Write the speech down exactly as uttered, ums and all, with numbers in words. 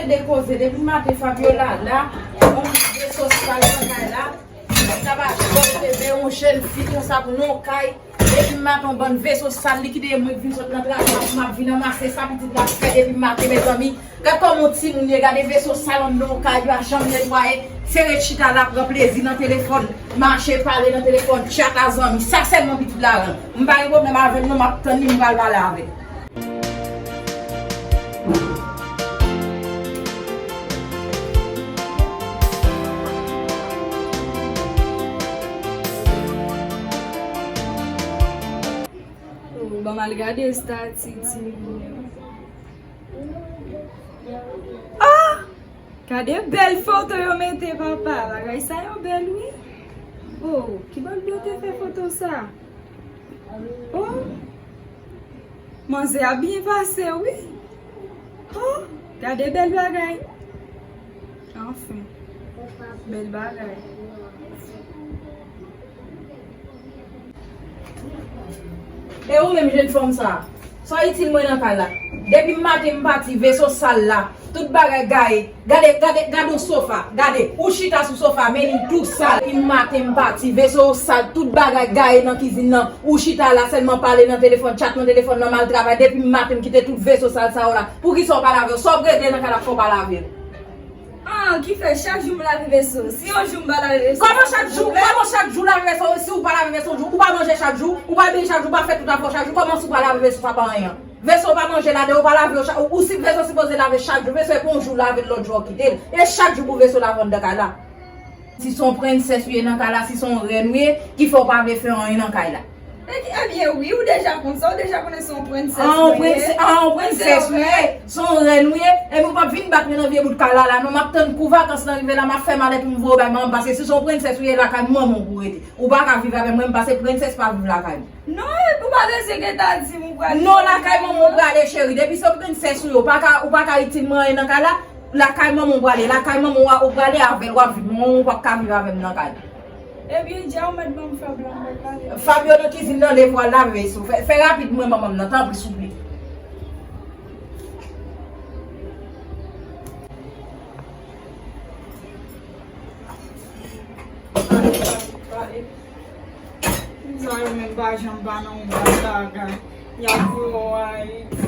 De koze, depi maten Fabiola la, yon veso sal nan kay la, li t ap achte yon bebe, yon jèn fi konsa pou nan kay. Depi maten yon bann veso sal, li kite mwen k vin sot nan travay, m ap vin ranmase sa pitit la fè depi maten, mezanmi. Gad kòman yon timoun ye, gade veso sal anndan yon kay, li pa janm netwaye. Se ret chita la, pran plezi nan telefòn, mache pale nan telefòn, tchat a zanmi. Sa sèlman pitit la rann. M pa gen pwoblèm avè l non, m ap tann li, m pral pale avè l. Oh, ban m al gade estati timoun yo. Ah! Gade bèl foto yo mete, papa. Bagay sa yo bèl, wi. Oh, ki bòl yo te fè foto sa? Oh, manzè a byen pase, wi. Oh, gade bèl bagay. Anfen, bèl bagay. E ou menm, jèn fanm sa a? Sa w itil mwen nan kay la? Depi maten m pati, veso sal la, tout bagay gaye. Gade, gade, gade yon sofa. Gade, ou chita sou sofa, men li tou sal. Depi maten m pati, veso sal, tout bagay gaye nan kizin nan. Ou chita la sèlman pale nan telefòn, tchat nan telefòn nan, m al travay. Depi maten m kite tout veso sal sa yo la. Poukisa w pa lave yo? Sa w ap regle nan kay la fò w pa lave yo? Ah, ki fè chak jou m lave veso? Si yon jou m pa lave veso, kòman chak jou? Kòman chak jou lave veso? Si w pa lave veso yon jou, ou pa manje chak jou, ou pa beny chak jou, ou pa fè tout afè w chak jou, kòman si w pa lave veso sa pa anyen? Veso w pa manje ladan, ou pa lave yo chak, ou, ou si veso sipoze lave chak jou, veso e pa yon jou lave l lòt jou w kite l. E chak jou pou veso lave anndan kay la. Si se yon prensès ou ye nan kay la, si se yon rèn ou ye, ki fè w pa vle fè anyen nan kay la? Ebyen wi, ou deja konn sa, ou deja konnen se yon prensès mwen ye. Ah, yon prensès ou ye, se yon rèn ou ye, epi ou p ap vin bat mwen nan vye bout kay la la non, m ap tann kou vakans lan rive la, m ap fè malèt pou m voye w bay manman m, paske si se yon prensès ou ye, lakay manman w pou w rete. Ou pa ka viv avè mwen, paske prensès pa viv lakay m. Non, epi ou pa bezwen gentan di m ou prale. Non, lakay manman w prale, cheri. Depi se prensès ou ye, ou pa ka, ou pa ka itil mwen anyen nan kay la. Lakay manman w prale, lakay manman w ou prale avè l, w ap viv. Manman w p ap ka viv avè m nan kay. Ebyen, dja ou mèt ban m fab la, m mèt lave. Fab yo nan kizin nan, leve w al lave veso. Fè, fè rapid mwen, manman m nan, tanpri, souple. Sa yo menm pa janm pa nan yon bagay. Y ap voye w Ayiti.